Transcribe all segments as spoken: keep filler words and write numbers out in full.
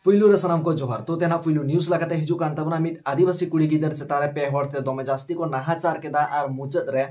ᱯᱩᱭᱞᱩ ᱨᱮ ᱥᱟᱱᱟᱢ ᱠᱚ ᱡᱚᱦᱟᱨ᱾ ᱛᱚ, ᱛᱮᱱᱟᱜ ᱯᱩᱭᱞᱩ ᱱᱤᱭᱩᱡᱽ ᱞᱮᱠᱟᱛᱮ ᱦᱤᱡᱩᱜ ᱠᱟᱱ ᱛᱟᱵᱚᱱᱟ ᱢᱤᱫ ᱟᱹᱫᱤᱵᱟᱹᱥᱤ ᱠᱩᱲᱤ ᱜᱤᱫᱟᱹᱨ ᱪᱮᱛᱟᱱ ᱨᱮ ᱯᱮ ᱦᱚᱲ ᱛᱮ ᱫᱚᱢᱮ ᱡᱟᱹᱥᱛᱤ ᱠᱚ ᱱᱟᱦᱟᱪᱟᱨ ᱠᱮᱫᱟ ᱟᱨ ᱢᱩᱪᱟᱹᱫ ᱨᱮ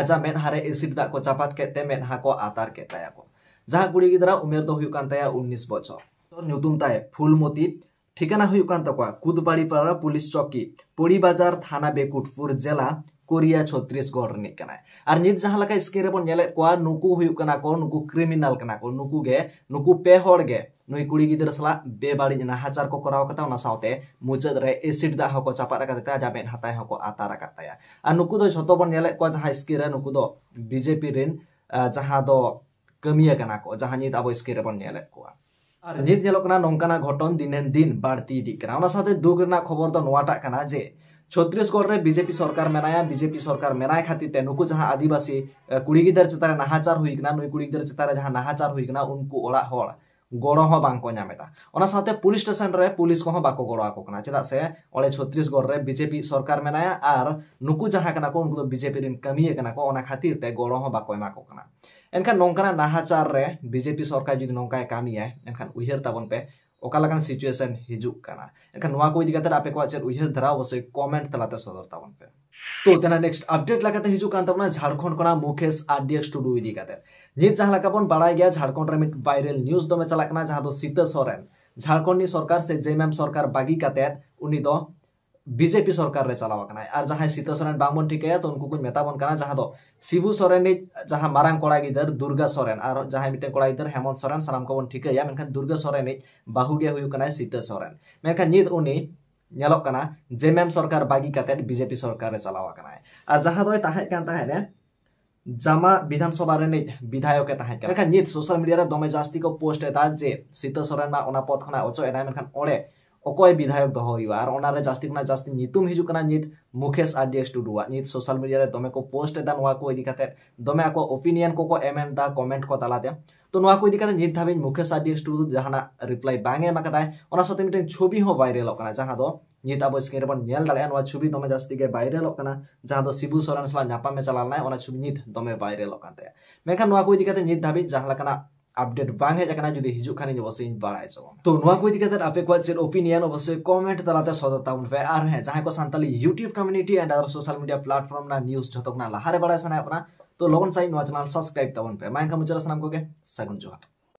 ᱟᱡᱟᱜ ᱢᱮᱫᱦᱟ ᱨᱮ ᱮᱥᱤᱰ ᱫᱟᱜ ᱠᱚ ᱪᱟᱯᱟᱫ ᱠᱮᱫ ᱛᱮ ᱢᱮᱫᱦᱟ ᱠᱚ ᱟᱛᱟᱨ ᱠᱮᱫ ᱛᱟᱭᱟ ᱠᱚ᱾ ᱡᱟᱦᱟᱸ ᱠᱩᱲᱤ ᱜᱤᱫᱽᱨᱟᱹ ᱩᱢᱮᱨ ᱫᱚ ᱦᱩᱭᱩᱜ ᱠᱟᱱ ᱛᱟᱭᱟ ᱩᱱᱤᱥ ᱵᱚᱪᱷᱚᱨ᱾ ᱧᱩᱛᱩᱢ ᱛᱟᱭ ᱯᱷᱩᱞᱢᱚᱛᱤ, ᱴᱷᱤᱠᱟᱹᱱᱟ ᱦᱩᱭᱩᱜ ᱠᱟᱱ ᱛᱟᱠᱚᱣᱟ ᱠᱩᱫᱵᱟᱲᱤᱯᱟᱲᱟ ᱯᱩᱞᱤᱥ ᱪᱚᱠᱤ, ᱯᱚᱲᱤᱵᱟᱡᱟᱨ ᱛᱷᱟᱱᱟ, ᱵᱮᱠᱩᱴᱯᱩᱨ ᱡᱮᱞᱟ, ᱠᱳᱨᱤᱭᱟ, ᱪᱷᱚᱛᱨᱤᱥᱜᱚᱲ ᱨᱤᱱᱤᱡ ᱠᱟᱱᱟᱭ᱾ ᱟᱨ ᱱᱤᱛ ᱡᱟᱦᱟᱸ ᱞᱮᱠᱟ ᱥᱠᱨᱤᱱ ᱨᱮᱵᱚᱱ ᱧᱮᱞᱮᱫ ᱠᱚᱣᱟ, ᱱᱩᱠᱩ ᱦᱩᱭᱩᱜ ᱠᱟᱱᱟ ᱠᱚ, ᱱᱩᱠᱩ ᱠᱨᱤᱢᱤᱱᱟᱞ ᱠᱟᱱᱟ ᱠᱚ, ᱱᱩᱠᱩ ᱜᱮ, ᱱᱩᱠᱩ ᱯᱮ ᱦᱚᱲ ᱜᱮ ᱱᱩᱭ ᱠᱩᱲᱤ ᱜᱤᱫᱽᱨᱟᱹ ᱥᱟᱞᱟᱜ ᱵᱮᱵᱟᱹᱲᱤᱡ ᱱᱟᱦᱟᱪᱟᱨ ᱠᱚ ᱠᱚᱨᱟᱣ ᱠᱟᱫᱟ᱾ ᱚᱱᱟ ᱥᱟᱶᱛᱮ ᱢᱩᱪᱟᱹᱫ ᱨᱮ ᱮᱥᱤᱰ ᱫᱟᱜ ᱦᱚᱸᱠᱚ ᱪᱟᱯᱟᱫ ᱟᱠᱟᱫ ᱛᱮ ᱟᱡᱟᱜ ᱢᱮᱫ ᱦᱟᱛᱟᱭ ᱦᱚᱸᱠᱚ ᱟᱛᱟᱨ ᱟᱠᱟᱫ ᱛᱟᱭᱟ᱾ ᱟᱨ ᱱᱩᱠᱩ ᱫᱚ ᱡᱷᱚᱛᱚ ᱵᱚᱱ ᱧᱮᱞᱮᱫ ᱠᱚᱣᱟ ᱡᱟᱦᱟᱸ ᱥᱠᱨᱤᱱ ᱨᱮ, ᱱᱩᱠᱩ ᱫᱚ ᱵᱤᱡᱮᱯᱤ ᱨᱤᱱ, ᱟᱸ, ᱡᱟᱦᱟᱸ ᱫᱚ ᱠᱟᱹᱢᱤᱭᱟᱹ ᱠᱟᱱᱟ ᱠᱚ, ᱡᱟᱦᱟᱸ ᱱᱤᱛ ᱟᱵᱚ ᱥᱠᱨᱤᱱ ᱨᱮᱵᱚᱱ ᱧᱮᱞᱮᱫ ᱠᱚᱣᱟ᱾ ᱟᱨ ᱱᱤᱛ ᱧᱮᱞᱚᱜ ᱠᱟᱱᱟ ᱱᱚᱝᱠᱟᱱᱟᱜ ᱜᱷᱚᱴᱚᱱ ᱫᱤᱱᱮᱱ ᱫᱤᱱ ᱵᱟᱹᱲᱛᱤ ᱤᱫᱤᱜ ᱠᱟᱱᱟ᱾ ᱚᱱᱟ ᱥᱟᱶᱛᱮ ᱫᱩᱠ ᱨᱮᱱᱟᱜ ᱠᱷᱚᱵᱚᱨ ᱫᱚ ᱱᱚᱣᱟᱴᱟᱜ ᱠᱟᱱᱟ ᱡᱮ ᱪᱷᱚᱛᱨᱤᱥᱜᱚᱲ ᱨᱮ ᱵᱤᱡᱮᱯᱤ ᱥᱚᱨᱠᱟᱨ ᱢᱮᱱᱟᱭᱟ᱾ ᱵᱤᱡᱮᱯᱤ ᱥᱚᱨᱠᱟᱨ ᱢᱮᱱᱟᱭ ᱠᱷᱟᱹᱛᱤᱨ ᱛᱮ ᱱᱩᱠᱩ ᱡᱟᱦᱟᱸ ᱟᱹᱫᱤᱵᱟᱹᱥᱤ, ᱮ, ᱠᱩᱲᱤ ᱜᱤᱫᱟᱹᱨ ᱪᱮᱛᱟᱱ ᱨᱮ ᱱᱟᱦᱟᱪᱟᱨ ᱦᱩᱭ ᱠᱟᱱᱟ, ᱱᱩᱭ ᱠᱩᱲᱤ ᱜᱤᱫᱟᱹᱨ ᱪᱮᱛᱟᱱ ᱨᱮ ᱡᱟᱦᱟᱸ ᱱᱟᱦᱟᱪᱟᱨ ᱦᱩᱭ ᱠᱟᱱᱟ, ᱩᱱᱠᱩ ᱚᱲᱟᱜ ᱦᱚᱲ ᱜᱚᱲᱚ ᱦᱚᱸ ᱵᱟᱝ ᱠᱚ ᱧᱟᱢ ᱮᱫᱟ᱾ ᱚᱱᱟ ᱥᱟᱶᱛᱮ ᱯᱩᱞᱤᱥ ᱥᱴᱮᱥᱚᱱ ᱨᱮ ᱯᱩᱞᱤᱥ ᱠᱚᱦᱚᱸ ᱵᱟᱠᱚ ᱜᱚᱲᱚ ᱟᱠᱚ ᱠᱟᱱᱟ, ᱪᱮᱫᱟᱜ ᱥᱮ ᱚᱸᱰᱮ ᱪᱷᱚᱛᱨᱤᱥᱜᱚᱲ ᱨᱮ ᱵᱤᱡᱮᱯᱤ ᱥᱚᱨᱠᱟᱨ ᱢᱮᱱᱟᱭᱟ ᱟᱨ ᱱᱩᱠᱩ ᱡᱟᱦᱟᱸ ᱠᱟᱱᱟ ᱠᱚ, ᱩᱱᱠᱩ ᱫᱚ ᱵᱤᱡᱮᱯᱤ ᱨᱮᱱ ᱠᱟᱹᱢᱤᱭᱟᱹ ᱠᱟᱱᱟ ᱠᱚ, ᱚᱱᱟ ᱠᱷᱟᱹᱛᱤᱨ ᱛᱮ ᱜᱚᱲᱚ ᱦᱚᱸ ᱵᱟᱠᱚ ᱮᱢᱟ ᱠᱚ ᱠᱟᱱᱟ᱾ ᱮᱱᱠᱷᱟᱱ ᱱᱚᱝᱠᱟᱱᱟᱜ ᱱᱟᱦᱟᱪᱟᱨ ᱨᱮ ᱵᱤᱡᱮᱯᱤ ᱥᱚᱨᱠᱟᱨ ᱡᱩᱫᱤ ᱱᱚᱝᱠᱟᱭ ᱠᱟᱹᱢᱤᱭᱟᱭ, ᱮᱱᱠᱷᱟᱱ ᱩᱭᱦᱟᱹᱨ ᱛᱟᱵᱚᱱ ᱯᱮ ᱚᱠᱟ ᱞᱮᱠᱟᱱ ᱥᱤᱪᱩᱭᱮᱥᱚᱱ ᱦᱤᱡᱩᱜ ᱠᱟᱱᱟ᱾ ᱮᱱᱠᱷᱟᱱ ᱱᱚᱣᱟ ᱠᱚ ᱤᱫᱤ ᱠᱟᱛᱮ ᱟᱯᱮ ᱠᱚᱣᱟᱜ ᱪᱮᱫ ᱩᱭᱦᱟᱹᱨ ᱫᱷᱟᱨᱟ, ᱚᱵᱚᱥᱥᱳᱭ ᱠᱚᱢᱮᱱᱴ ᱛᱟᱞᱟᱛᱮ ᱥᱚᱫᱚᱨ ᱛᱟᱵᱚᱱ ᱯᱮ᱾ ᱛᱚ, ᱛᱮᱱᱟᱜ ᱱᱮᱠᱥᱴ ᱟᱯᱰᱮᱴ ᱞᱮᱠᱟᱛᱮ ᱦᱤᱡᱩᱜ ᱠᱟᱱ ᱛᱟᱵᱚᱱᱟ ᱡᱷᱟᱲᱠᱷᱚᱸᱰ ᱠᱷᱚᱱᱟᱜ ᱢᱩᱠᱮᱥ ᱟᱨ ᱰᱤ ᱮᱠᱥ ᱴᱩᱰᱩ ᱤᱫᱤ ᱠᱟᱛᱮ᱾ ᱱᱤᱛ ᱡᱟᱦᱟᱸ ᱞᱮᱠᱟ ᱵᱚᱱ ᱵᱟᱲᱟᱭ ᱜᱮᱭᱟ, ᱡᱷᱟᱲᱠᱷᱚᱸᱰ ᱨᱮ ᱢᱤᱫ ᱵᱷᱟᱭᱨᱟᱞ ᱱᱤᱭᱩᱡᱽ ᱫᱚᱢᱮ ᱪᱟᱞᱟᱜ ᱠᱟᱱᱟ, ᱡᱟᱦᱟᱸ ᱫᱚ ᱥᱤᱛᱟᱹ ᱥᱚᱨᱮᱱ, ᱡᱷᱟᱲᱠᱷᱚᱸᱰ ᱨᱤᱱᱤᱡ ᱥᱚᱨᱠᱟᱨ ᱥᱮ ᱡᱮ ᱮᱢ ᱮᱢ ᱥᱚᱨᱠᱟᱨ ᱵᱟᱹᱜᱤ ᱠᱟᱛᱮ ᱩᱱᱤ ᱫᱚ ᱵᱤᱡᱮᱯᱤ ᱥᱚᱨᱠᱟᱨ ᱨᱮ ᱪᱟᱞᱟᱣ ᱟᱠᱟᱱᱟᱭ᱾ ᱟᱨ ᱡᱟᱦᱟᱸᱭ ᱥᱤᱛᱟᱹ ᱥᱚᱨᱮᱱ ᱵᱟᱝᱵᱚᱱ ᱴᱷᱤᱠᱟᱹᱭᱟ, ᱛᱚ ᱩᱱᱠᱩ ᱠᱚᱧ ᱢᱮᱛᱟ ᱵᱚᱱ ᱠᱟᱱᱟ, ᱡᱟᱦᱟᱸ ᱫᱚ ᱥᱤᱵᱩ ᱥᱚᱨᱮᱱ ᱨᱤᱱᱤᱡ ᱡᱟᱦᱟᱸ ᱢᱟᱨᱟᱝ ᱠᱚᱲᱟ ᱜᱤᱫᱟᱹᱨ ᱫᱩᱨᱜᱟ ᱥᱚᱨᱮᱱ ᱟᱨ ᱡᱟᱦᱟᱸᱭ ᱢᱤᱫᱴᱮᱱ ᱠᱚᱲᱟ ᱜᱤᱫᱟᱹᱨ ᱦᱮᱢᱚᱱᱛ ᱥᱚᱨᱮᱱ, ᱥᱟᱱᱟᱢ ᱠᱚᱵᱚᱱ ᱴᱷᱤᱠᱟᱹᱭᱟ, ᱢᱮᱱᱠᱷᱟᱱ ᱫᱩᱨᱜᱟ ᱥᱚᱨᱮᱱ ᱨᱤᱱᱤᱡ ᱵᱟᱹᱦᱩ ᱜᱮ ᱦᱩᱭᱩᱜ ᱠᱟᱱᱟᱭ ᱥᱤᱛᱟᱹ ᱥᱚᱨᱮᱱ᱾ ᱢᱮᱱᱠᱷᱟᱱ ᱱᱤᱛ ᱩᱱᱤ ᱧᱮᱞᱚᱜ ᱠᱟᱱᱟ ᱡᱮ ᱮᱢ ᱮᱢ ᱥᱚᱨᱠᱟᱨ ᱵᱟᱹᱜᱤ ᱠᱟᱛᱮ ᱵᱤᱡᱮᱯᱤ ᱥᱚᱨᱠᱟᱨ ᱨᱮ ᱪᱟᱞᱟᱣ ᱟᱠᱟᱱᱟᱭ᱾ ᱟᱨ ᱡᱟᱦᱟᱸ ᱫᱚᱭ ᱛᱟᱦᱮᱸ ᱠᱟᱱ ᱛᱟᱦᱮᱸᱫ ᱮ ᱡᱟᱢᱟ ᱵᱤᱫᱷᱟᱱ ᱥᱚᱵᱷᱟ ᱨᱤᱱᱤᱡ ᱵᱤᱫᱷᱟᱭᱚᱠ ᱮ ᱛᱟᱦᱮᱸ ᱠᱟᱱᱟ᱾ ᱢᱮᱱᱠᱷᱟᱱ ᱱᱤᱛ ᱥᱳᱥᱟᱞ ᱢᱤᱰᱤᱭᱟ ᱨᱮ ᱫᱚᱢᱮ ᱡᱟᱹᱥᱛᱤ ᱠᱚ ᱯᱳᱥᱴ ᱮᱫᱟ ᱡᱮ ᱥᱤᱛᱟᱹ ᱥᱚᱨᱮᱱ ᱢᱟ ᱚᱱᱟ ᱯᱚᱫ ᱠᱷᱚᱱᱟᱜ ᱚᱪᱚᱜ ᱮᱱᱟᱭ, ᱢᱮᱱᱠᱷᱟᱱ ᱚᱸᱰᱮ ᱚᱠᱚᱭ ᱵᱤᱫᱷᱟᱭᱚᱠ ᱫᱚᱦᱚ ᱦᱩᱭᱩᱜᱼᱟ? ᱟᱨ ᱚᱱᱟ ᱨᱮ ᱡᱟᱹᱥᱛᱤ ᱠᱷᱚᱱᱟᱜ ᱡᱟᱹᱥᱛᱤ ᱧᱩᱛᱩᱢ ᱦᱤᱡᱩᱜ ᱠᱟᱱᱟ ᱱᱤᱛ ᱢᱩᱠᱮᱥ ᱟᱨ ᱰᱤ ᱮᱠᱥ ᱴᱩᱰᱩᱣᱟᱜ᱾ ᱱᱤᱛ ᱥᱳᱥᱟᱞ ᱢᱤᱰᱤᱭᱟ ᱨᱮ ᱫᱚᱢᱮ ᱠᱚ ᱯᱳᱥᱴ ᱮᱫᱟ ᱱᱚᱣᱟ ᱠᱚ ᱤᱫᱤ ᱠᱟᱛᱮ, ᱫᱚᱢᱮ ᱟᱠᱚ ᱳᱯᱤᱱᱤᱭᱚᱱ ᱠᱚᱠᱚ ᱮᱢ ᱮᱫᱟ ᱠᱚᱢᱮᱱᱴ ᱠᱚ ᱛᱟᱞᱟᱛᱮ᱾ ᱛᱚ ᱱᱚᱣᱟ ᱠᱚ ᱤᱫᱤ ᱠᱟᱛᱮ ᱱᱤᱛ ᱫᱷᱟᱹᱵᱤᱡ ᱢᱩᱠᱮᱥ ᱟᱨ ᱰᱤ ᱮᱠᱥ ᱴᱩᱰᱩ ᱡᱟᱦᱟᱱᱟᱜ ᱨᱤᱯᱞᱟᱭ ᱵᱟᱝ ᱮ ᱮᱢ ᱟᱠᱟᱫᱟᱭ᱾ ᱚᱱᱟ ᱥᱟᱶᱛᱮ ᱢᱤᱫᱴᱮᱱ ᱪᱷᱚᱵᱤ ᱦᱚᱸ ᱵᱷᱟᱭᱨᱟᱞᱚᱜ ᱠᱟᱱᱟ, ᱡᱟᱦᱟᱸ ᱫᱚ ᱱᱤᱛ ᱟᱵᱚ ᱥᱠᱨᱤᱱ ᱨᱮᱵᱚᱱ ᱧᱮᱞ ᱫᱟᱲᱮᱭᱟᱜᱼᱟ᱾ ᱱᱚᱣᱟ ᱪᱷᱚᱵᱤ ᱫᱚᱢᱮ ᱡᱟᱹᱥᱛᱤ ᱜᱮ ᱵᱷᱟᱭᱨᱟᱞᱚᱜ ᱠᱟᱱᱟ, ᱡᱟᱦᱟᱸ ᱫᱚ ᱥᱤᱵᱩ ᱥᱚᱨᱮᱱ ᱥᱟᱞᱟᱜ ᱧᱟᱯᱟᱢ ᱮ ᱪᱟᱞᱟᱣ ᱞᱮᱱᱟᱭ, ᱚᱱᱟ ᱪᱷᱚᱵᱤ ᱱᱤᱛ ᱫᱚᱢᱮ ᱵᱷᱟᱭᱨᱟᱞᱚᱜ ᱠᱟᱱ ᱛᱟᱭᱟ᱾ ᱢᱮᱱᱠᱷᱟᱱ ᱱᱚᱣᱟ ᱠᱚ ᱤᱫᱤ ᱠᱟᱛᱮ ᱱᱤᱛ ᱫᱷᱟᱹᱵᱤᱡ ᱡᱟᱦᱟᱸ ᱞᱮᱠᱟᱱᱟᱜ update ᱵᱟᱝ ᱦᱮᱡ ᱟᱠᱟᱱᱟ, ᱡᱩᱫᱤ ᱦᱤᱡᱩᱜ ᱠᱷᱟᱱ ᱤᱧ ᱚᱵᱚᱥᱥᱳᱭ ᱤᱧ ᱵᱟᱲᱟᱭ ᱦᱚᱪᱚ ᱵᱚᱱᱟ᱾ ᱛᱚ ᱱᱚᱣᱟ ᱠᱚ ᱤᱫᱤ ᱠᱟᱛᱮ ᱟᱯᱮ ᱠᱚᱣᱟᱜ ᱪᱮᱫ opinion ᱚᱵᱚᱥᱥᱳᱭ comment ᱛᱟᱞᱟᱛᱮ ᱥᱚᱫᱚᱨ ᱛᱟᱵᱚᱱ ᱯᱮ᱾ ᱟᱨ ᱦᱮᱸ, ᱡᱟᱦᱟᱸᱭ ᱠᱚ Santali YouTube community and other social media platform ᱨᱮᱱᱟᱜ news ᱡᱷᱚᱛᱚ ᱠᱷᱚᱱᱟᱜ ᱞᱟᱦᱟᱨᱮ ᱵᱟᱲᱟᱭ ᱥᱟᱱᱟᱭᱮᱫ ᱵᱚᱱᱟ, ᱛᱚ ᱞᱚᱜᱚᱱ ᱥᱟᱺᱦᱤᱡ ᱱᱚᱣᱟ channel subscribe ᱛᱟᱵᱚᱱ ᱯᱮ᱾ ᱢᱟ ᱮᱱᱠᱷᱟᱱ ᱢᱩᱪᱟᱹᱫ ᱨᱮ ᱥᱟᱱᱟᱢ ᱠᱚᱜᱮ ᱥᱟᱹᱜᱩᱱ ᱡᱚᱦᱟᱨ᱾